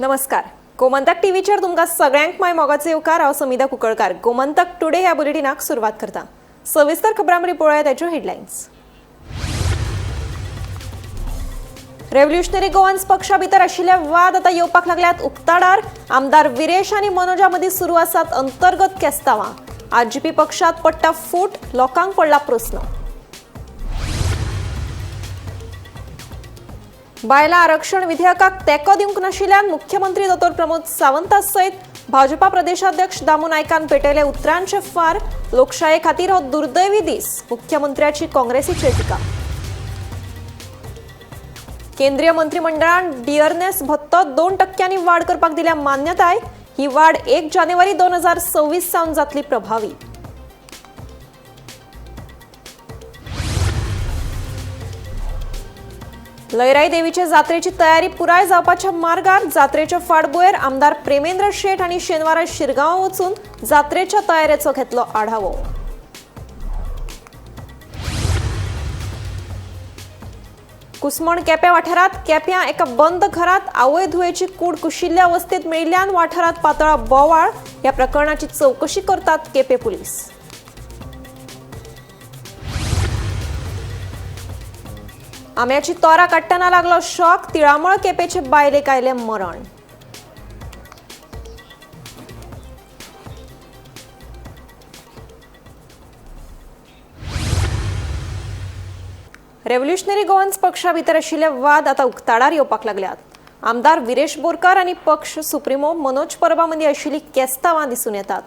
नमस्कार, गोमंतक टीव्हीचेर तुमकां सगळ्यांक माय मोगाचे येवकार. हांव समिधा कुंकळकार. गोमंतक टुडे ह्या बुलेटिनाक सुरवात करता. सविस्तर खबरांमध्ये पळोवया ताच्यो हेडलायन्स. रेव्होल्युशनरी गोवन्स पक्षा भितर आशिल्ले वाद आतां येवपाक लागल्यात उक्ताडार. आमदार विरेश आनी मनोजा मदीं सुरू आसात अंतर्गत केस्तांवां. आरजीपी पक्षात पडटा फूट, लोकांक पडला प्रस्न. बायलां आरक्षण विधेयकाक तेंको दिवंक नाशिल्ल्यान मुख्यमंत्री दोतोर प्रमोद सावंता सयत भाजपा प्रदेशाध्यक्ष दामू नायकान पेटयले उतरांचे फार. लोकशाये खातीर हो दुर्दैवी दीस, मुख्यमंत्र्याची काँग्रेसीचेर टिका. केंद्रीय मंत्रिमंडळान डिअरनेस भत्तो 2% वाड करपाक दिल्या मान्यताय. ही वाड 1 जानेवारी 2026 सावन जातली प्रभावी. लयराई देवीचे जात्रेची तयारी पुराय जावपाच्या मार्गार. जात्रेच्या फाटभुंयेर आमदार प्रेमेंद्र शेट हांणी शेनवारा शिरगांव वचून जात्रेच्या तयारेचो घेतलो आढावो. कुसमण केप्यां वाठारांत केप्यां एका बंद घरांत आवय धुवेची कूड कुशिल्ल्या अवस्थेत मेळिल्ल्यान वाठारांत पातळा बोवाळ. ह्या प्रकरणाची चवकशी करतात केपें पुलीस. आम्याची तोरा काडटना लागलो शॉक. तिळामळ केपेचे बायलेक आयलें मरण. रेव्होल्युशनरी गोवन्स पक्षा भितर आशिल्ले वाद आतां उक्ताडार येवपाक लागल्यात. आमदार विरेश बोरकार आनी पक्ष सुप्रिमो मनोज परबा मदीं आशिल्ली केस्तांवां दिसून येतात.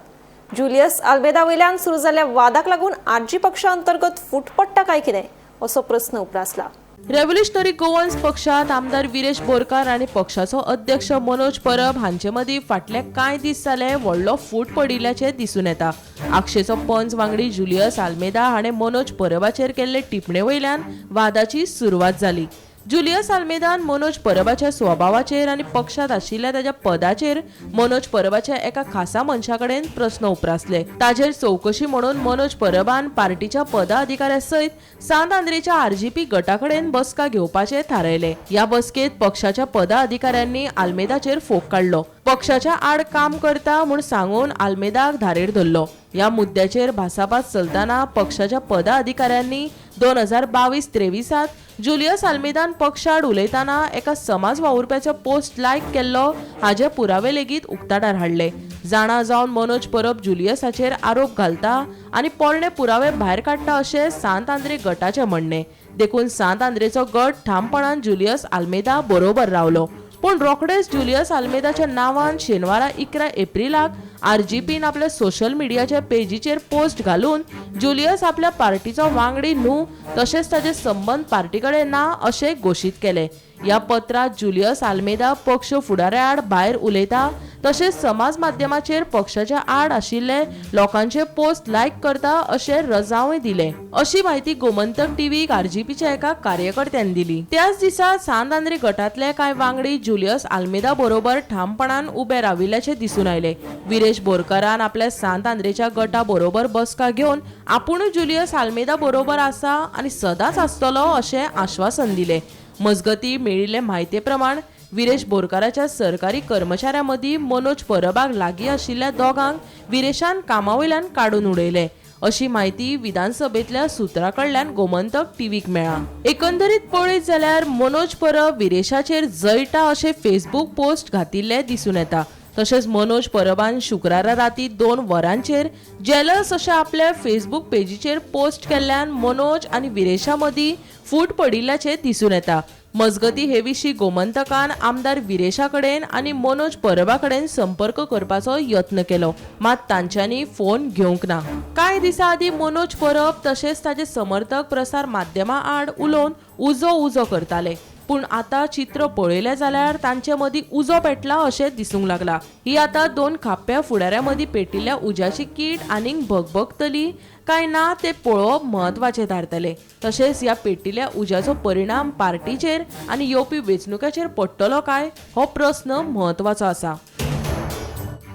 जुलियस आल्मेदा वयल्यान सुरू जाल्ल्या वादाक लागून आरजी पक्षा अंतर्गत फूट पडटा काय कितें असो प्रस्न उप्रासला. रेव्होल्युशनरी गोवन्स पक्षात आमदार विरेश बोरकार आनी पक्षाचो अध्यक्ष मनोज परब हांचे मदीं फाटले कांय दीस जाले व्हडलो फूट पडिल्ल्याचें दिसून येता. आक्षेचो पंच वांगडी जुलियस आल्मेदा हाणें मनोज परबाचेर केल्ले टिपणे वयल्यान वादाची सुरवात जाली. जुलियस आल्मेदान मनोज परबाच्या स्वभावाचेर आनी पक्षांत आशिल्ल्या ताच्या पदाचेर मनोज परबाच्या एका खासा मनशा कडेन प्रस्न उप्रासले. ताचेर चवकशी म्हणून मनोज परबान पार्टीच्या पदाधिकाऱ्या सयत सांत आंद्रेच्या आरजीपी गटा कडेन बसका घेवपाचें थारायलें. ह्या बसकेंत पक्षाच्या पदाधिकाऱ्यांनी आल्मेदाचेर फोग काडलो. पक्षाच्या आड काम करता म्हूण सांगून आल्मेदाक धारेर धरलो. ह्या मुद्द्याचेर भासाभास चलतना पक्षाच्या पदाधिकाऱ्यांनी 2022-23 जुलियस आल्मेदान पक्षाआड उलयतना एका समाज वावुरप्याचो पोस्ट लायक केल्लो हाजे पुरावे लेगीत उक्ताडार हाडले. जाणा जावन मनोज परब जुलियसाचेर आरोप घालता आनी पोरणे पुरावे भायर काडटा अशें सांत आंद्रे गटाचें म्हणणें. देखून सांत आंद्रेचो गट ठामपणान जुलियस आल्मेदा बरोबर रावलो. पूण रोखडेच जुलियस आल्मेदाच्या नांवान शेनवारा 11 एप्रिलाक आरजीपीन आपल्या सोशल मिडियाच्या पेजीचेर पोस्ट घालून जुलियस आपल्या पार्टीचो वांगडी न्हू तशेंच ताचे संबंद पार्टी कडेन ना अशें घोशीत केलें. ह्या पत्रांत जुलियस आल्मेदा पक्ष फुडाऱ्या आड भायर उलयता तशेंच समाज माध्यमाचेर पक्षाच्या आड आशिल्ले लोकांचे पोस्ट लायक करता अशें रजांवय दिलें. अशी म्हायती गोमंतक टीव्हीक आरजीपीच्या एका कार्यकर्त्यान दिली. त्याच दिसा सांत आंद्रे गटांतले कांय वांगडी जुलियस आल्मेदा बरोबर ठामपणान उबे राविल्ल्याचें दिसून आयलें. विरेश बोरकारान आपल्या सांत आंद्रेच्या गटा बरोबर बसका घेवन आपुणूय जुलियस आल्मेदा बरोबर आसा आनी सदांच आसतलो अशें आश्वासन दिलें. मजगती मेळिल्ले म्हायते प्रमाण विरेश बोरकाराच्या सरकारी कर्मचाऱ्यां मदीं मनोज परबाक लागीं आशिल्ल्या दोगांक विरेशान कामा वयल्यान काडून उडयले अशी म्हायती विधानसभेंतल्या सुत्रा कडल्यान गोमंतक टीव्हीक मेळ्ळा. एकंदरीत पळयत जाल्यार मनोज परब विरेशाचेर जळटा अशे फेसबूक पोस्ट घातिल्ले दिसून येता. तशेंच मनोज परबान शुक्रारा राती 2 वरांचेर जेलस अशें आपल्या फेसबूक पेजीचेर पोस्ट केल्ल्यान मनोज आनी विरेशा मदीं फूट पडिल्ल्याचें दिसून येता. मजगती हे विशीं गोमंतकान आमदार विरेशा कडेन आनी मनोज परबा कडेन संपर्क करपाचो यत्न केलो, मात तांच्यांनी फोन घेवंक ना. कांय दिसां आदीं मनोज परब तशेंच ताचे समर्थक प्रसार माध्यमां आड उलोवन उजो उजो करताले, पूण आतां चित्र पळयलें जाल्यार तांचे मदीं उजो पेटला अशें दिसूंक लागला. ही आतां 2 खाप्या फुडाऱ्यां मदीं पेटिल्ल्या उज्याची कीट आनीक भगभगतली काय ना तें पळोवप म्हत्वाचें थारतलें. तशेंच ह्या पेटिल्ल्या उज्याचो परिणाम पार्टीचेर आनी येवपी वेंचणुकाचेर पडटलो काय हो प्रस्न म्हत्वाचो आसा.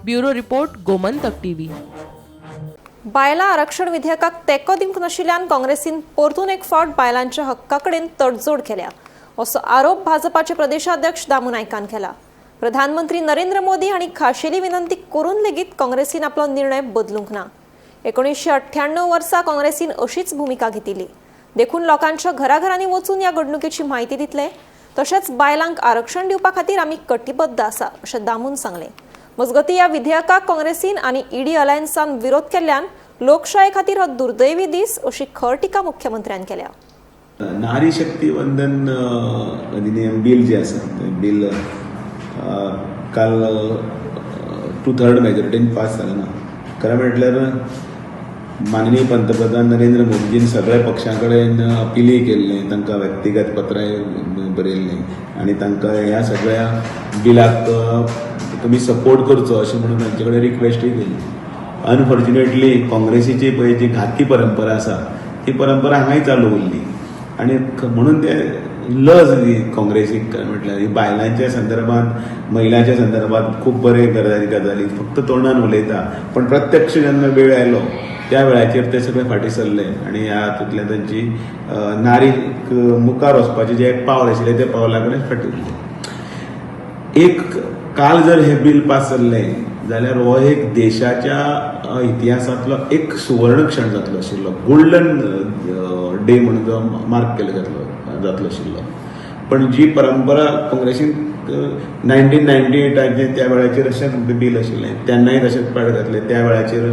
Bureau report, Gomantak TV. बायलां आरक्षण विधेयकाक तेंको दिवंक नाशिल्ल्यान काँग्रेसीन परतून एक फावट बायलांच्या हक्का कडेन तडजोड केल्या असो आरोप भाजपाचे प्रदेशाध्यक्ष दामू नायकान केला. प्रधानमंत्री नरेंद्र मोदी हांणी खाशेली विनंती करून लेगीत काँग्रेसीन आपलो निर्णय बदलूंक ना. 1998 वर्सा काँग्रेसीन अशीच भुमिका घेतिल्ली. देखून लोकांच्या घराघरांनी वचून ह्या घडणुकेची म्हायती दितले. तशेंच बायलांक आरक्षण दिवपा खातीर आमी कटिबद्ध आसा अशें दामून सांगलें. मजगतीं ह्या विधेयकाक काँग्रेसीन आनी ईडी अलायन्सान विरोध केल्ल्यान लोकशाये खातीर हो दुर्दैवी दीस अशी खर टिका मुख्यमंत्र्यान केल्या. नारी शक्ती वंदन अधिनियम बील जे आसा तें बील काल 2/3 मेजॉरिटीन पास जालें ना. खरें म्हटल्यार माननीय पंतप्रधान नरेंद्र मोदीजीन सगळ्या पक्षां कडेन अपिलूय केल्लें, तांकां व्यक्तिगत पत्रांय बरयल्लीं आनी तांकां ह्या सगळ्या बिलाक तुमी सपोर्ट करचो अशें म्हणून तांचे कडेन रिक्वेस्टूय केल्ली. अनफॉर्च्युनेटली काँग्रेसीची पळय जी घातकी परंपरा आसा ती परंपरा हांगाय चालू उरली आनी म्हणून ते लज ही काँग्रेसीक. म्हटल्यार ही बायलांच्या संदर्भात, महिलांच्या संदर्भात खूब बरे गजाली गजाली फक्त तोंडान उलयता, पण प्रत्यक्ष जेन्ना वेळ आयलो त्या वेळाचेर ते सगळे फाटीं सरले आनी ह्या हातूंतल्यान तांची नारीक मुखार वचपाचें जें एक पावल आशिल्लें तें पावला कडेन फाटीं उरलें. एक काल जर हें बील पास जाल्लें जाल्यार हो एक देशाच्या इतिहासांतलो एक सुवर्ण क्षण जातलो आशिल्लो, गोल्डन डे म्हणून जो मार्क केलो जातलो आशिल्लो. पण जी परंपरा काँग्रेसीन 1998 त्या वेळाचेर अशेंच बील आशिल्लें, तेन्नाय तशेंच पाड घातलें. त्या वेळाचेर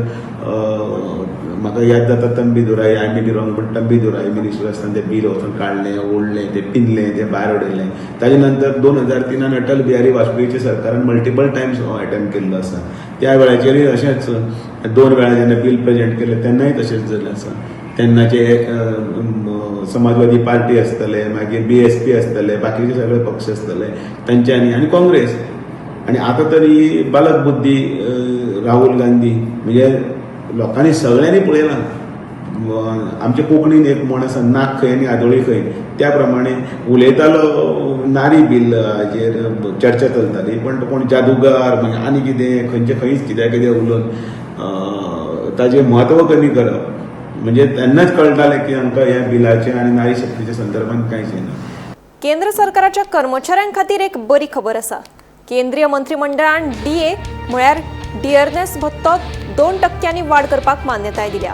म्हाका याद जाता Thambidurai, I may be wrong, पण तंबी दुराई मिनिस्टर आसतना तें बील वचून काडलें, ओडलें, तें पिनलें, तें भायर उडयलें. ताजे नंतर 2003 अटल बिहारी वाजपेयीच्या सरकारान मल्टिपल टायम्स हो अटेम्प्ट केल्लो आसा. त्या वेळाचेरूय अशेंच 2 वेळा जेन्ना बील प्रेजेंट केलें तेन्नाय तशेंच जालें आसा. तेन्नाचे समाजवादी पार्टी आसतले, मागीर BSP आसतले, बाकीचे सगळे पक्ष आसतले तांच्यांनी आनी काँग्रेस. आनी आतां तरी बालक बुद्धी राहुल गांधी, म्हणजे लोकांनी सगळ्यांनी पळयलां. आमच्या कोंकणीन एक म्हण आसा, नाक खंय आनी आदोळी खंय, त्या प्रमाणे उलयतालो. नारी बील हाजेर चर्चा चलताली, पण तो कोण जादूगार मागीर आनी कितें खंयचे खंयच कित्या कितें उलोवन ताजें म्हत्व कमी करप, म्हणजे तेन्नाच कळटालें की आमकां ह्या बिलाचें आनी नारी शक्तीच्या संदर्भात कांयच येना. केंद्र सरकाराच्या कर्मचाऱ्यां खातीर एक बरी खबर आसा. केंद्रीय मंत्रिमंडळान डीए म्हळ्यार डियरनेस भत्तो 2% वाड करपाक मान्यताय दिल्या.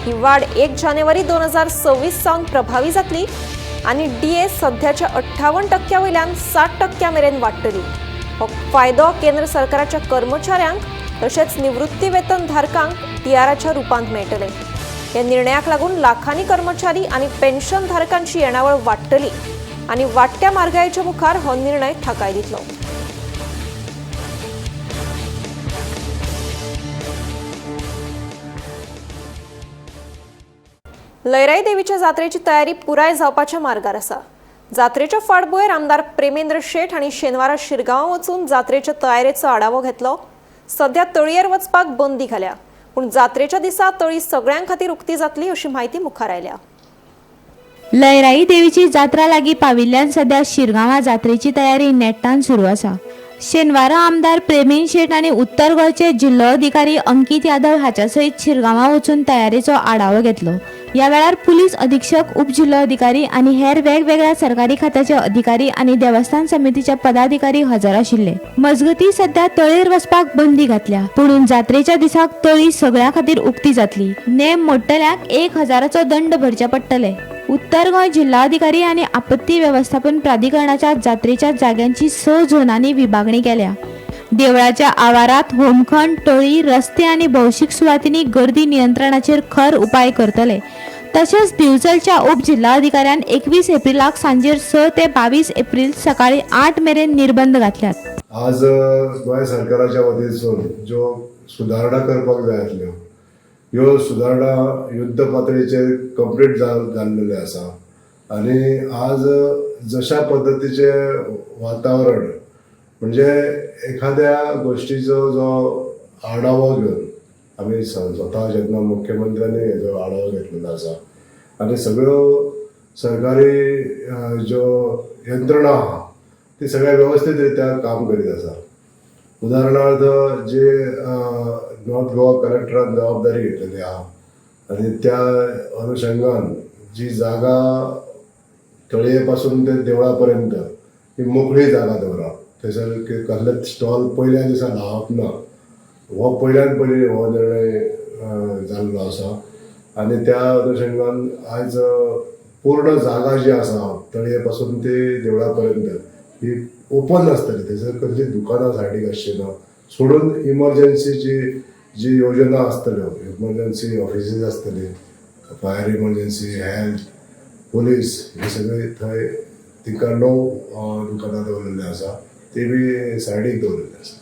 ही वाड 1 जानेवारी 2026 सावन प्रभावी जातली आनी डीए सध्याच्या 58% वयल्यान 60% मेरेन वाडटली. हो फायदो केंद्र सरकाराच्या कर्मचाऱ्यांक तशेंच निवृत्ती वेतन धारकांक टीआराच्या रुपांत मेळटले. ह्या निर्णयाक लागून लाखांनी कर्मचारी आनी पेन्शन धारकांची येणावळ वाडटली आनी वाडट्या म्हारगायेच्या मुखार हो निर्णय थाकाय दितलो. लयराई देवीच्या जात्रेची तयारी पुराय जावपाच्या मार्गार आसा. जात्रेच्या फाटभुंयेर आमदार प्रेमेंद्र शेट हांणी शेनवारा शिरगांवां वचून जात्रेच्या तयारेचो आढावो घेतलो. सध्या तळयेर वचपाक बंदी घाल्या, पूण जात्रेच्या दिसा तळी सगळ्यां खातीर उक्ती जातली अशी म्हायती मुखार आयल्या. लयराई देवीची जात्रा लागीं पाविल्ल्यान सध्या शिरगांवां जात्रेची तयारी नेटान सुरू आसा. शेनवारा आमदार प्रेमेंद्र शेट आनी उत्तर गोंयचे जिल्लोधिकारी अंकीत यादव हाच्या सयत शिरगांवां वचून तयारेचो आढावो घेतलो. ह्या वेळार पुलीस अधीक्षक, उपजिल्लोधिकारी आनी हेर वेगवेगळ्या सरकारी खात्याचे अधिकारी आनी देवस्थान समितीचे पदाधिकारी हजर आशिल्ले. मजगतीं सध्या तळयेर वचपाक बंदी घातल्या, पूण जात्रेच्या दिसाक तळी सगळ्यां खातीर उक्ती जातली. नेम मोडटल्यांक 1000चो दंड भरचे पडटले. उत्तर गोंय जिल्हाधिकारी आनी आपत्ती वेवस्थापन प्राधिकरणाच्या जात्रेच्या जाग्यांची 6 झोनांनी विभागणी केल्या. देवळाच्या आवारात होमखण, टोळी, रस्ते आनी भौशीक सुवातींनी गर्दी नियंत्रणाचेर खर उपाय करतले. तशेंच दिवचलच्या उपजिल्हाधिकाऱ्यान 21 एप्रिलाक सांजेर 6 ते 22 एप्रिल सकाळी 8 मेरेन निर्बंध घातल्यात. आज गोंय सरकाराच्या वतीनसून ज्यो सुदारणा करपाक जाय आसल्यो ह्यो सुदारणा युद्ध पातळीचेर कंप्लीट जाल्लेल्यो आसा आनी आज जशा पद्दतीचें वातावरण म्हणजे एखाद्या गोश्टीचो जो आढावो घेवन आमी स्वता जेन्ना मुख्यमंत्र्यांनी हेजो आढावो घेतलेलो आसा आनी सगळ्यो सरकारी ज्यो यंत्रणा आहा ती सगळ्या वेवस्थीत रित्या काम करीत आसा. उदाहरणार्थ जे नॉर्थ गोवा कलेक्टरान जबाबदारी घेतलेली आहा आनी त्या अनुशंगान जी जागा तळये पासून ते देवळा पर्यंत ही मोकळी जागा दवरप, थंयसर कसलेच स्टॉल पयल्या दिसा लावप ना. हो पयल्यान पयलीं हो निर्णय जाल्लो आसा आनी त्या अनुशंगान आयज पूर्ण जागा जी आसा तळये पासून ते देवळा पर्यंत ही ओपन आसतली. थंयसर कसलीं दुकानां सायडीक आसची ना, सोडून इमर्जन्सीची जी योजना आसतल्यो, इमर्जन्सी ऑफिसीस आसतली, फायर इमर्जन्सी, हेल्थ, पुलीस हे सगळे थंय तिका 9 दुकानां दवरलेली आसा, ती बी सायडीक दवरलेली आसा.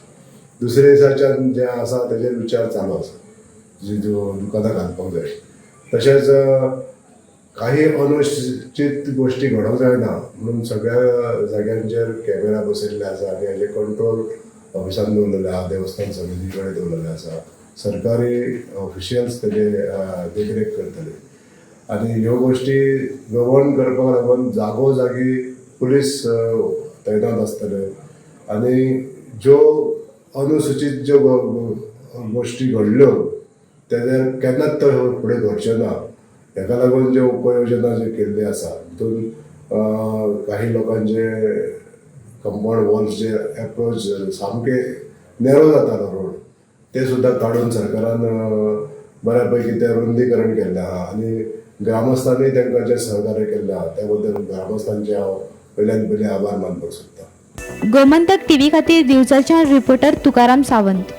दुसरे दिसाच्यान जें आसा तेजेर विचार चालू आसा, जी दुकानां घालपाक जाय. तशेंच काही अनुचित गोश्टी घडोवंक जायना म्हणून सगळ्या जाग्यांचेर कॅमेरा बसयल्ले आसा आनी हेजे कंट्रोल ऑफिसान दवरलेले आसा, देवस्थान समिती कडेन दवरलेले आसा. सरकारी ऑफिशियल्स तेजे देखरेख करतले आनी ह्यो गोश्टी गवर्न करपाक लागून जागो जागी पुलीस तैनात आसतले आनी ज्यो अनुसूचीत ज्यो गोश्टी घडल्यो तेजेर केन्नाच तो फुडें घडच्यो ना हेका लागून ज्यो उपयोजना ज्यो केल्ली आसा तितून काही लोकांचे कंपाउंड वॉल्स जे एप्रोच सामके नॅरो जातालो रोड ते सुद्दां काडून सरकारान बऱ्या पैकी तें रुंदीकरण केल्लें आहा आनी ग्रामस्थांनी तांकां जें सहकार्य केल्लें आहा त्या बद्दल ग्रामस्थांचे हांव पयल्यान पयलीं आभार मानपाक सोदतां. गोमंतक टीव्ही खातीर दिवचलच्यान रिपोर्टर तुकाराम सावंत.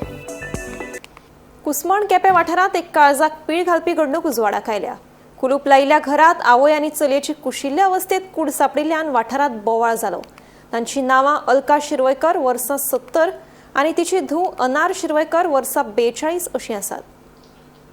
कुसमण केपें वाठारांत एक काळजाक पीळ घालपी घडणूक उजवाडाक आयल्या. कुलूप लायिल्ल्या घरांत आवय आनी चलयेची कुशिल्ले अवस्थेत कूड सांपडिल्ल्यान वाठारांत बोवाळ जालो. तांची नांवां अलका शिरवयकर वर्सां 70 आनी तिची धूव अनार शिरवयकर वर्सां 42 अशीं आसात.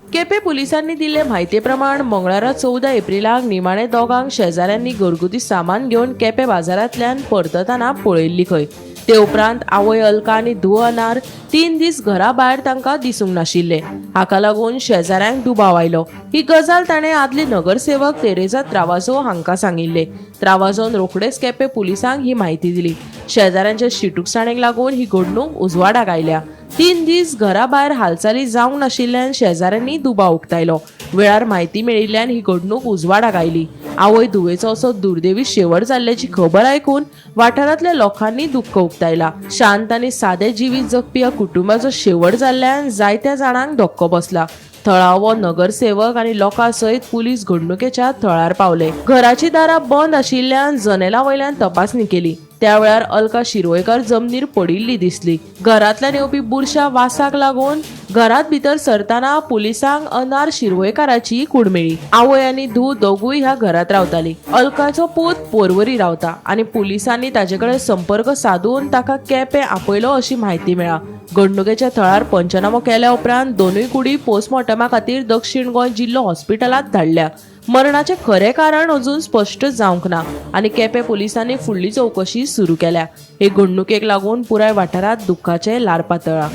केपें पुलिसांनी दिल्ले म्हायती प्रमाण मंगळारा 14 एप्रिलाक निमाणे दोगांक शेजाऱ्यांनी घरगुती सामान घेवन केपें बाजारांतल्यान परततना पळयल्ली खंय. ते उपरांत आवय अलका आनी धूव अनार 3 दीस घरा भायर तांकां दिसूंक नाशिल्ले. हाका लागून शेजाऱ्यांक दुबाव आयलो. ही गजाल ताणें आदले नगरसेवक तेरेजा त्रावाजो हांकां सांगिल्ले. त्रावाजोन रोखडेच केपें पुलिसांक ही म्हायती दिली. शेजाऱ्यांच्या शिटूकसाणेक लागून ही घडणूक उजवाडाक आयल्या. 3 दीस घरा भायर हालचाली जावंक नाशिल्ल्यान शेजाऱ्यांनी दुबाव उक्तायलो. वेळार म्हायती मेळिल्ल्यान ही घडणूक उजवाडाक आयली. आवय धुवेचो असो दुर्दैवी शेवट जाल्ल्याची खबर आयकून वाठारांतल्या लोकांनी दुख्ख उक्तायला. शांत आनी सादे जिवीत जगपी ह्या कुटुंबाचो शेवट जाल्ल्यान जायत्या जाणांक धक्को बसला. थळावो नगरसेवक आनी लोकां सयत पुलीस घडणुकेच्या थळार पावले. घराची दारां बंद आशिल्ल्यान जनेला वयल्यान तपासणी केली. त्या वेळार अलका शिरवयकर जमनीर पडिल्ली दिसली. घरांतल्यान येवपी बुरशा वासाक लागून घरांत भितर सरतना पुलिसांक अनार शिरवयकाराची कूड मेळ्ळी. आवय आनी धूव दोगूय ह्या घरांत रावताली. अलकाचो पूत पोरवरी रावता आनी पुलिसांनी ताजे कडेन संपर्क सादून ताका केपें आपयलो अशी म्हायती मेळ्ळा. घडणुकेच्या थळार पंचनामो केल्या उपरांत दोनूय कुडी पोस्टमॉर्टमा खातीर दक्षिण गोंय जिल्लो हॉस्पिटलांत धाडल्या. मरणाचें खरें कारण अजून स्पश्ट जावंक ना आनी केपें पुलिसांनी फुडली चवकशी सुरू केल्या. हे घडणुकेक लागून पुराय वाठारांत दुख्खाचें ल्हार पातळ्ळां.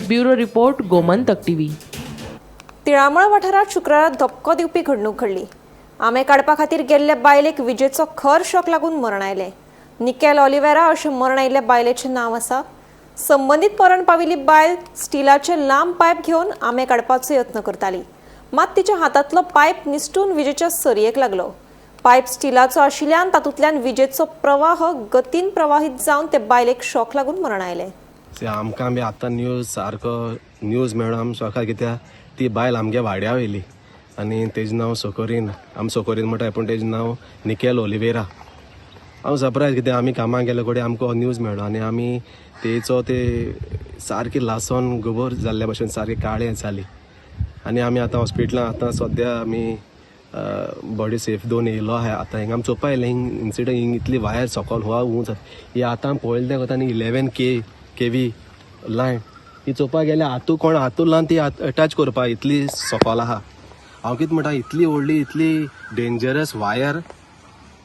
Bureau report, Gomantak TV. Tilamol वाठारांत शुक्रारा धपको दिवपी घडणूक घडली. आंबे काडपा खातीर गेल्ले बायलेक विजेचो खर शॉक लागून मरण आयलें. निकेल ऑलिवेरा अशें मरण आयिल्ले बायलेचें नांव आसा. संबंदीत मरण पाविल्ली बायल स्टिलाचे लांब पायप घेवन आंबे काडपाचो यत्न करताली. मात तिच्या हातांतलो पायप निसटून विजेच्या सरयेक लागलो. पायप स्टिलाचो आशिल्ल्यान तातूंतल्यान विजेचो प्रवाह गतीन प्रवाहीत जावन ते बायलेक शॉक लागून मरण आयलें. आमकां बी आतां न्यूज सारको न्यूज मेळ्ळो आम सकाळ, कित्याक ती बायल आमगे वाड्या वयली आनी तेजें नांव सोकोरीन. आम सोकोरीन म्हणटा पूण तेजें नांव निकेल ओलिवेरा. हांव सरप्रायज कित्याक आमी कामाक गेले कडेन आमकां हो न्यूज मेळ्ळो आनी आमी तेचो ते सारकी लासोन गोबोर जाल्ल्या भशेन सारकी काळें जाली आनी आमी आतां हॉस्पिटलान आतां सद्या आमी बॉडी सेफ दोन येयलो आहा. आतां हिंगा आमी चोवपा येयलें हिंग इन्सिडंट, हिंग इतली वायर सकल हुआ उंच ही आतां पळयलें तें कोता न्ही 11 kV line ही चोवपाक गेल्यार हातू कोण हातू लावन ती अटॅच करपा इतली सकल आहा. हांव कितें म्हणटा, इतली व्हडली इतली डेंजरस वायर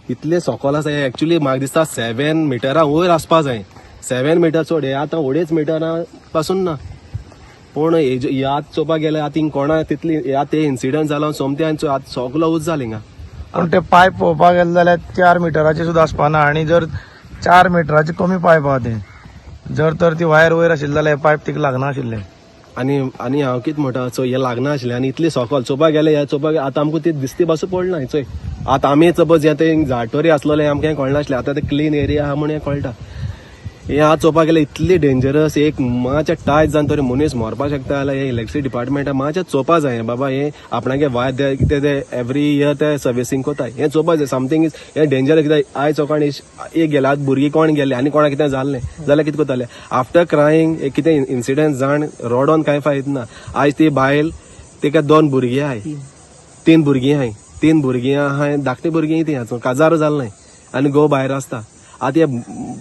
इतले सकल आसा. हें एक्चुली म्हाका दिसता 7 मिटरां वयर आसपा जाय. 7 मिटर चड हे आतां 2.5 मिटरां पासून ना. पूण हेजी याद चोवपाक गेल्यार आतां हिंग कोणा तितली आतां ते इन्सिडंट जाला सोमते आनी आतां सगलो उज जालें हिंगा. पूण ते पायप पळोवपाक गेले जाल्यार 4 मिटराचे सुद्दां आसपाना आनी जर 4 मिटराचे कमी पायप आहा ते, जर तर ती वायर वयर आशिल्ली जाल्यार पायप तिका लागना आशिल्लें. आनी आनी हांव कितें म्हणटा, चोय हें लागना आशिल्लें आनी इतलें सोकोल चोवपाक गेलें, ह्या चोवपाक आतां आमकां ती दिसती पासून पडना. चोय आतां आमी सपोज हें तें झाडटोरी आसलेलें आमकां हें कळनासलें, आतां तें क्लीन एरिया आहा म्हूण हें कळटा. हें आतां चोवपाक गेल्यार इतली डेंजरस, एक मातशें टायट जावन तरी मनीस मरपाक शकता जाल्यार हें इलेक्ट्रिसिटी डिपार्टमेंटा मातशें चोवपा जाय. बाबा हें आपणागे वायर कितें ते एवरी इयर ते सर्विसींग कोताय, हें चोवपा जाय. समथींग is हें डेंजर कित्याक आयज कोण एक गेले, आज भुरगीं कोण गेले आनी कोणाक कितें जाल्लें जाल्यार कितें करतले आफ्टर क्रायंग? एक कितें इन्सिडंट जाण रडोन कांय फायद ना. आयज ती बायल, तिका दोन भुरगीं आहाय, तीन भुरगीं आहाय, तीन भुरगीं आहाय, धाकटीं भुरगीं तीं, हाचो काजार जालें आनी घोव भायर आसता. आतां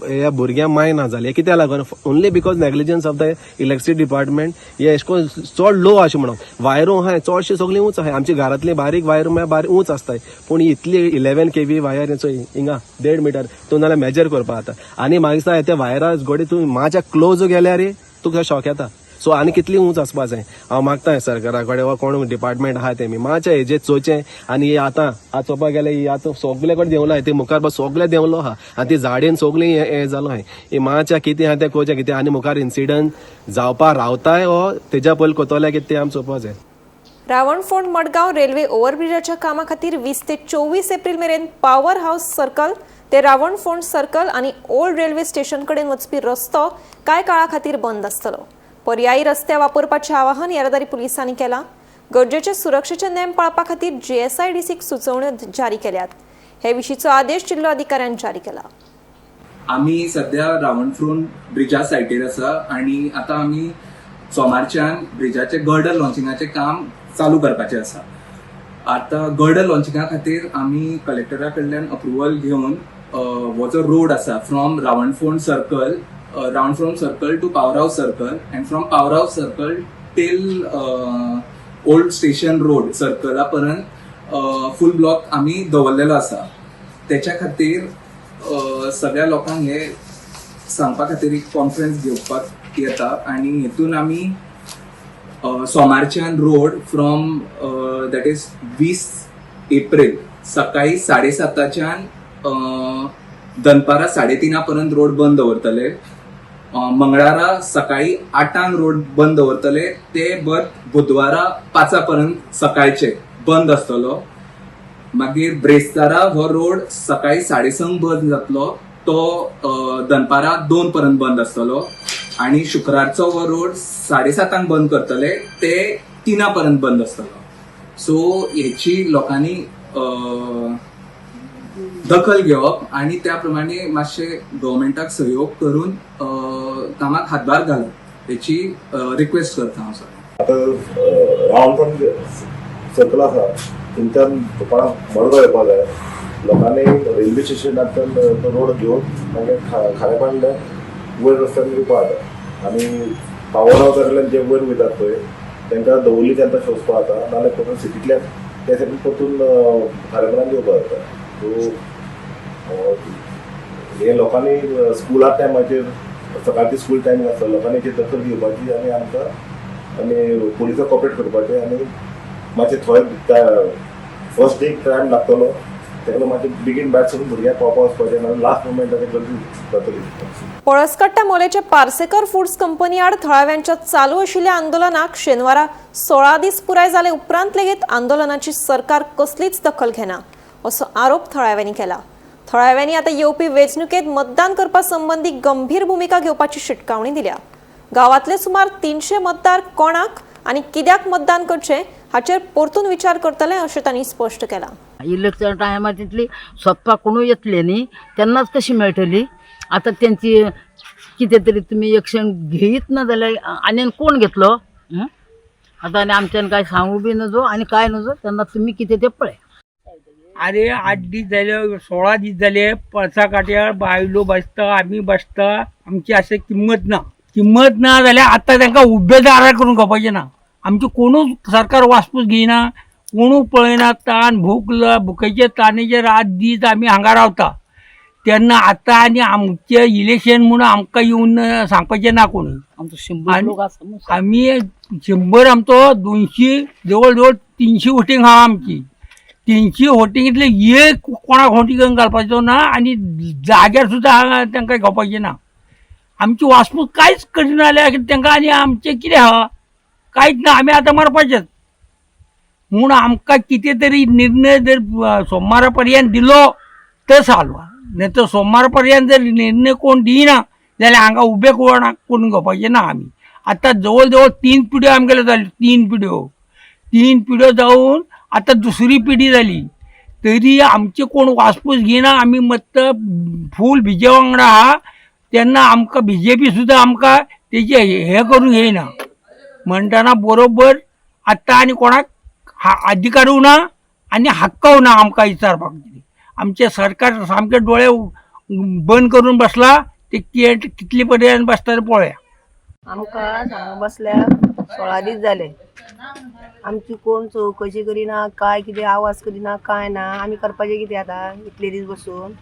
ह्या भुरग्यांक माय ना जाली कित्याक लागून? Only because negligence of the electricity department. हे अशें करून चड लो अशें म्हणून वायरो आहाय चडशी सगळीं उंच आहाय. आमच्या घरांतली बारीक वायर म्हळ्यार बारीक उंच आसताय, पूण इतली 11 केवी वायर चोय हिंगा 1.5 मिटर तूं नाल्यार मेजर करपा जाता. आनी म्हाका दिसता त्या वायरा गोडे तूं मातशें क्लोज गेल्यार तुका शॉक येता. सो आनी कितली उंच आसपा जाय. हांव मागता सरकारा कडेन वा कोण डिपार्टमेंट आहा तेमी मातशें हेजेर चोवचें. आनी हे आतां आतां चोवपाक गेल्यार ही आतां सगळे कडेन देंवला, ते मुखार बस सगळे देंवलो आहा आनी ती झाडेन सगळीं हें जालो आहा. ही मातशें कितें आहा तें कोवचें कितें आनी मुखार इन्सिडंट जावपा रावताय वो तेज्या पयलीं कोतोले कितें तें आमी चोवपा जाय. रावणफोंड मडगांव रेल्वे ओव्हरब्रिजाच्या कामा खातीर 20 ते 24 एप्रिल मेरेन पॉवर हाऊस सर्कल ते रावणफोंड सर्कल आनी ओल्ड रेल्वे स्टेशन कडेन वचपी रस्तो कांय काळा खातीर बंद आसतलो. पर्यायी रस्ते वापरपाचें आवाहन येरादारी पुलिसांनी केलां. गरजेचे सुरक्षेचे नेम पाळपा खातीर जीएसआयडीसीक सुचोवण्यो जारी केल्यात. हे विशींचो आदेश जिल्लो अधिकाऱ्यान जारी केला. आमी सध्या रावणफ्रोन ब्रिजा सायटीर आसा आनी आतां आमी सोमारच्यान ब्रिजाचे गर्डर लॉन्चिंगाचें काम चालू करपाचें आसा. आतां गर्डर लॉन्चिंगा खातीर आमी कलेक्टरा कडल्यान अप्रुवल घेवन हो जो रोड आसा from Ravanfond circle, Ravanfond circle to Power House circle and from Power House circle till Old Station Road सर्कला पर्यंत फूल ब्लॉक आमी दवरलेलो आसा. तेच्या खातीर सगळ्या लोकांक हे सांगपा खातीर एक कॉन्फरन्स घेवपाक येता आनी हेतून आमी सोमारच्यान road from that is 20 April सकाळी 7:30च्यान दनपारां 3:30 पर्यंत रोड बंद दवरतले. मंगळारा सकाळी 8ांक रोड बंद दवरतले, ते बट बुधवारा 5 पर्यंत सकाळचे बंद आसतलो. मागीर ब्रेस्तारा हो रोड सकाळी 6:30 बंद जातलो, तो दनपारां 2 पर्यंत बंद आसतलो आणि शुक्रारचो हो रोड 7:30क बंद करतले, ते 3 पर्यंत बंद आसतलो. सो हेची लोकांनी दखल घेवप आणि त्या प्रमाणे मातशे गव्हर्मेंटाक सहयोग करून कामाक हातभार घालप हेची रिक्वेस्ट करता हांव सगळ्यांक. आतां रावणफोंड सर्कल आसा, थंयच्यान कोणाक मडगांव येवपा जाय, लोकांनी रेल्वे स्टेशनांतल्यान तो रोड घेवन मागीर खारेपांडल्यान वयर रस्त्यान येवपा जाता. आनी पावर हावसा कडल्यान जे वयर वयतात पळय, तांकां दवर्लीच्यान तशें वचपा जाता, नाजाल्यार परतून सिटींतल्यान त्या सायडीन परतून खारेपांडान येवपा जाता. सो हे लोकांनी स्कुला टायमाचेर, सकाळची स्कूल टायमींग आसता, लोकांनी हेची दखल घेवपाची आनी आमकां आनी पुलिसाक कॉपरेट करपाचें. आनी मातशें थंय फर्स्ट डे क्रायम लागतलो, ताका लागून मातशें बेगीन भायर सरून भुरग्यांक पावपा वचपाचें, नाजाल्यार लास्ट मुमेंटाचेर गर्दी जातली. पळसकट्टा मोलेचे पार्सेकर फूड्स कंपनी आड थळाव्यांच्या चालू आशिल्ल्या आंदोलनाक शेनवारा 16 दीस पुराय जाले उपरांत लेगीत आंदोलनाची सरकार कसलीच दखल घेना असो आरोप थळाव्यांनी केला. थळाव्यांनी आतां येवपी वेंचणुकेत मतदान करपा संबंदी गंभीर भुमिका घेवपाची शिटकावणी दिल्या. गांवांतले सुमार 300 मतदार कोणाक आनी कित्याक मतदान करचें हाचेर परतून विचार करतले अशें तांणी स्पश्ट केलां. इलेक्शन टायमार तितली सोदपाक कोणूय येतले न्ही, तेन्नाच कशी मेळटली? आतां तेंची कितें तरी तुमी एक्शन घेयत ना जाल्यार आनी कोण घेतलो हं? आतां आनी आमच्यान काय सांगू बी नजो आनी काय नजो. तेन्ना तुमी कितें तें पळय. अरे, 8 दीस जाले, 16 दीस जाले, पळसा काट्यार बायलो बसता, आमी बसता. आमची अशें किंमत ना. किंमत ना जाल्यार आतां तांकां उबे दारार करून खावपाचें ना. आमची कोणूच सरकार वासपूस घेयना, कोणूच पळयना. तान भूक भुकेचे तानेचे रात दीस आमी हांगा रावता. तेन्ना आतां आनी आमचें इलेक्शन म्हणून आमकां येवन सांगपाचें ना कोणी. आमचो 100 लोक आसा न्हू. आमी 100, आमचो 200, जवळ जवळ 300 वोटींग आहा आमची. 300 वोटिंगेंतले एक कोणाक वोटींग घालपाचो ना आनी जाग्यार सुद्दां हांगा तांकां घेवपाचें ना. आमची वासपूस कांयच करिना जाल्यार तांकां आनी आमचें कितें आहा? कांयच ना, आमी आतां मरपाचेच. म्हूण आमकां कितें तरी निर्णय जर सोमारा पर्यंत दिलो तर साल्व, नाही तर सोमार पर्यंत जर निर्णय कोण दिना जाल्यार हांगा उबे कोणाक करून घेवपाचें ना आमी. आतां जवळ जवळ 3 पिढ्यो आमगेल्यो जाल्यो, 3 पिढ्यो जावन आतां दुसरी पिढी जाली तरी आमची कोण वासपूस घेयना. आमी मत्त फूल बीजे वांगडा आहा तेन्ना आमकां बीजेपी सुद्दां आमकां तेजे हें करून घेयना. म्हणटना बरोबर आतां आनी कोणाक अधिकारूय ना आनी हक्कूय ना आमकां विचारपाक. आमचें सरकार सामकें दोळे बंद करून बसला, ते कितले पर्यंत बसता ते पळोवया. आमकां हांगा बसल्यार 16 दीस जाले, आमची कोण चवकशी करिना, काय कितें आवाज करिना, काय ना. आमी करपाचें कितें आतां इतले दीस बसून?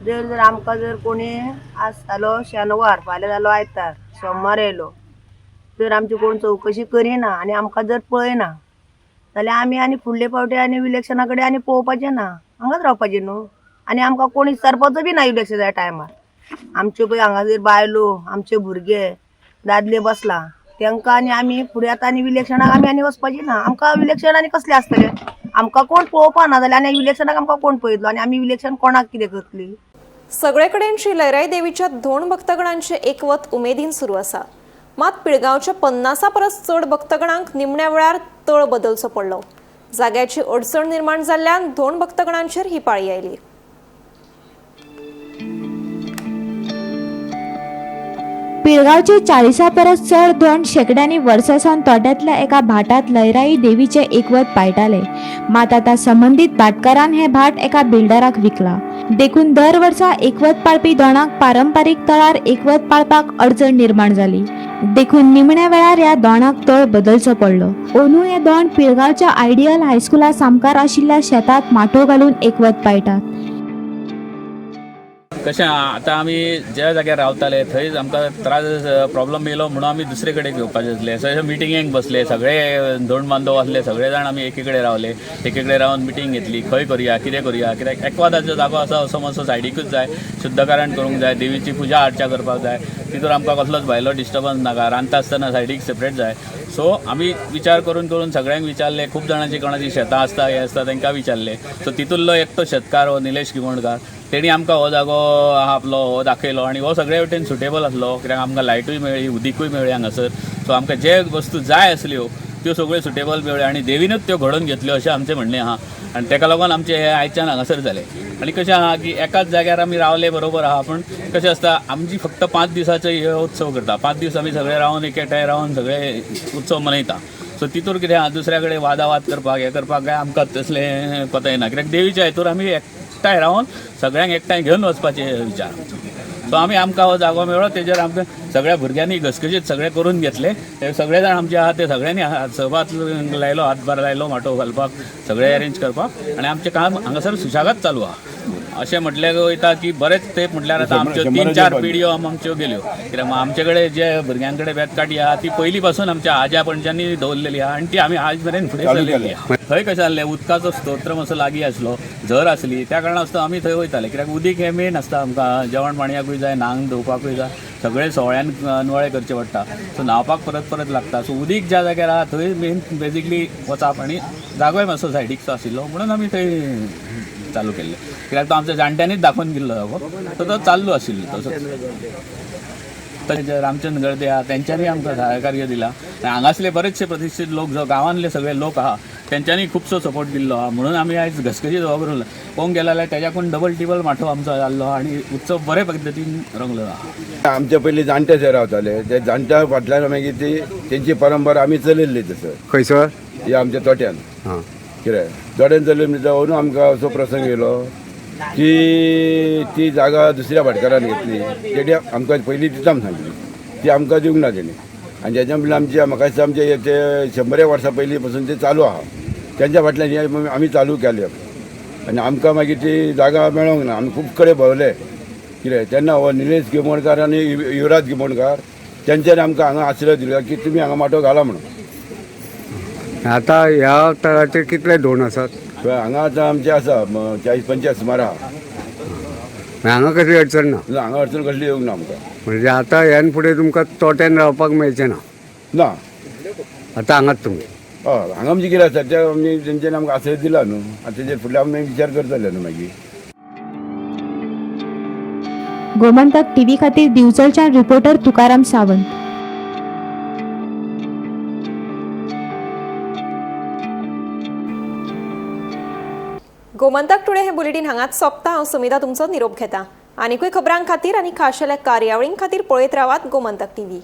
जर जर आमकां जर कोणी आज जालो शेनवार, फाल्यां जालो आयतार, सोमार येयलो, जर आमची कोण चवकशी करिना आनी आमकां जर पळयना जाल्यार आमी आनी फुडले फावटी आनी इलेक्शना कडेन आनी पळोवपाचें ना, हांगाच रावपाचें न्हू. आनी आमकां कोण विचारपाचो बी ना इलेक्शनाच्या टायमार. आमच्यो पळय हांगासर बायलो, आमचे भुरगे दादले बसला, तांकां आनी आमी फुडें आतां आनी इलेक्शनाक आमी आनी वचपाचें ना. आमकां इलेक्शन आनी कसलें आसतलें? आमकां कोण पळोवपा ना जाल्यार आनी इलेक्शनाक आमकां कोण पळयतलो आनी आमी इलेक्शन कोणाक कितें करतली? सगळे कडेन श्री लयराई देवीच्या धोंड भक्तगणांचे एकवत उमेदीन सुरू आसा. मात पिळगांवच्या 50 परस चड भक्तगणांक निमण्या वेळार तळ बदलचो पडलो. जाग्याची अडचण निर्माण जाल्ल्यान धोंड भक्तगणांचेर ही पाळी आयली. पिळगांवचे 40 परस चड धोंड शेंकड्यांनी वर्सां सावन तोट्यांतल्या एका भाटांत लयराई देवीचें एकवत पाळटाले. मात आतां संबंदीत भाटकारान हें भाट एका बिल्डराक विकलां. देखून दर वर्सा एकवत पाळपी दोणांक पारंपारीक तळार एकवत पाळपाक अडचण निर्माण जाली. देखून निमण्या वेळार ह्या दोणाक तळ बदलचो पडलो. अंदू हे दोण पिळगांवच्या आयडियल हायस्कुला सामकार आशिल्ल्या शेतांत माटोव घालून एकवत पाळटात. कशें आतां आमी ज्या जाग्यार रावताले थंयच आमकां त्रास प्रॉब्लम येयलो म्हणून आमी दुसरे कडेन घेवपाचें आसलें. सो मिटिंगेक बसले, सगळे धोंड बांधव आसले, सगळे जाण आमी एकी कडेन रावले. एकी कडेन रावन मिटींग घेतली, खंय करुया, कितें करुया, कित्याक एकवादाचो जागो आसा असो मातसो सायडीकूच जाय, शुद्धकरण करूंक जाय, देवीची पुजा आर्चा करपाक जाय, तितूर आमकां कसलोच भायलो डिस्टर्बन्स नाका, रांदता आसतना सायडीक सेपरेट जाय. सो आमी विचार करून करून सगळ्यांक विचारले, खूब जाणांची कोणाची शेतां आसता हें आसता तांकां विचारले. सो तितूंतलो एकटो शेतकार हो निलेश गिमोणकार, तेणी आमकां हो जागो आपलो हो दाखयलो आनी हो सगळे वटेन सुटेबल आसलो, कित्याक आमकां लायटूय मेळ्ळी, उदीकूय मेळ्ळी हांगासर. सो आमकां जे वस्तू जाय आसल्यो त्यो सगळ्यो सुटेबल मेळ्ळ्यो आनी देवीनूच त्यो घडोवन घेतल्यो अशें आमचें म्हणणें आहा. आनी ताका लागून आमचें हें आयच्यान हांगासर जालें. आनी कशें आहा की एकाच जाग्यार आमी रावले बरोबर आहा, पूण कशें आसता आमची फक्त 5 दिसाचो हे उत्सव करता, 5 दीस आमी सगळे रावन एकठांय रावन सगळे उत्सव मनयता. सो तितूर कितें आहा दुसऱ्या कडेन वादावाद करपाक हें करपाक काय आमकां तसलें कोता येना, कित्याक देवीच्या हितूर आमी एकठांय रावन सगळ्यांक एकठांय घेवन वचपाचे विचार. सो आमी आमकां हो जागो मेळ्ळो तेजेर आमकां सगळ्या भुरग्यांनी घसघशीत सगळें करून घेतलें. ते सगळे जाण आमचे आहा ते सगळ्यांनी सहभाग लायलो, हातभार लायलो माटोव घालपाक, सगळें अरेंज करपाक, आनी आमचें काम हांगासर सुशेगाद चालू आहा. अशें म्हटलें वयता की बरेच तेंप म्हटल्यार आतां आमच्यो 3-4 पिढयो आमच्यो गेल्यो, कित्याक आमचे कडेन जे भुरग्यां कडेन बेतकाठी आहा ती पयलीं पासून आमच्या आज्या पणज्यांनी दवरलेली आहा आनी ती आमी आज मेरेन फुडें चलयल्ली आहा. थंय कशें जाल्लें उदकाचो स्तोत्र मातसो लागीं आसलो, झर आसली, त्या कारणास्तव आमी थंय वयताले, कित्याक उदीक हें मेन आसता आमकां, जेवण पाणयाकूय जाय, न्हांक धुवपाकूय जाय, सगळे सवळ्यान निवळे करचे पडटा, सो न्हांवपाक परत परत लागता. सो उदीक ज्या जाग्यार आहा थंय मेन बेजिकली वचप आनी जागोय मातसो सायडीकचो आशिल्लो म्हणून आमी थंय चालू केल्लें, कित्याक तो आमच्या जाणट्यांनीच दाखोवन दिल्लो जागो, सो तो चालू आशिल्लो तसोच. तशें रामचंद्र गर्दे आहा तेंच्यांनी आमकां सहकार्य दिलां, हांगासले बरेचशे प्रतिश्ठीत लोक जो गांवांतले सगळे लोक आहा तेंच्यांनी खुबसो सपोर्ट दिल्लो आहा, म्हणून आमी आयज घसघशीत हो करून पळोवंक गेले जाल्यार तेज्याकून डबल टिबल माटोव आमचो जाल्लो आहा आनी उत्सव बरे पद्दतीन रंगलो आहा. आमचे पयलीं जाणटे थंय रावताले, ते जाणट्या फाटल्यान मागीर ती तेंची परंपरा आमी चलयल्ली तसो. खंयसर? ही आमच्या तोट्यान. कितें तोट्यान चलयली म्हणजे अंदू आमकां असो प्रसंग येयलो की ती जागा दुसऱ्या भाटकारान घेतली, तेणी आमकां पयलीं दिता म्हूण सांगली, ती आमकां दिवंक ना तेणी. आनी तेच्या म्हणल्यार आमची म्हाका दिसता आमचे ते 100 वर्सां पयलीं पासून ते चालू आहा, तेंच्या फाटल्यान हें आमी चालू केले आनी आमकां मागीर ती जागा मेळोंक ना. आमी खूब कडेन भोंवले कितें तेन्ना हो निलेश गिमोणकार आनी युवराज गिमोणकार तेंच्यांनी आमकां हांगा आश्रय दिलो की तुमी हांगा माटोव घाला म्हणून. आतां ह्या तळाचेर कितले धोंड आसात? हांगा आतां आमचे आसा 40-45 सुमार आहा. हांगा कसली अडचण ना? हांगा अडचण कसली येवंक ना आमकां. म्हणजे आतां ह्यान फुडें तुमकां तोट्यान रावपाक मेळचें ना? ना, आतां हांगाच तुमी? हय, हांगा म्हणजे कितें आसा ते आमी तेंच्यांनी आमकां आश्रय दिला न्हू, आतां तेजेर फुडले आमी विचार करतले न्हू मागीर. गोमंतक टीव्ही खातीर दिवचलच्यान रिपोर्टर तुकाराम सावंत. गोमंतक टुडे हे बुलेटीन हांगाच सोंपता. हांव सुमिता तुमचो निरोप घेता. आनिकूय खबरां खातीर आनी खाशेल्या कार्यावळीं खातीर पळयत रावात गोमंतक टीव्ही.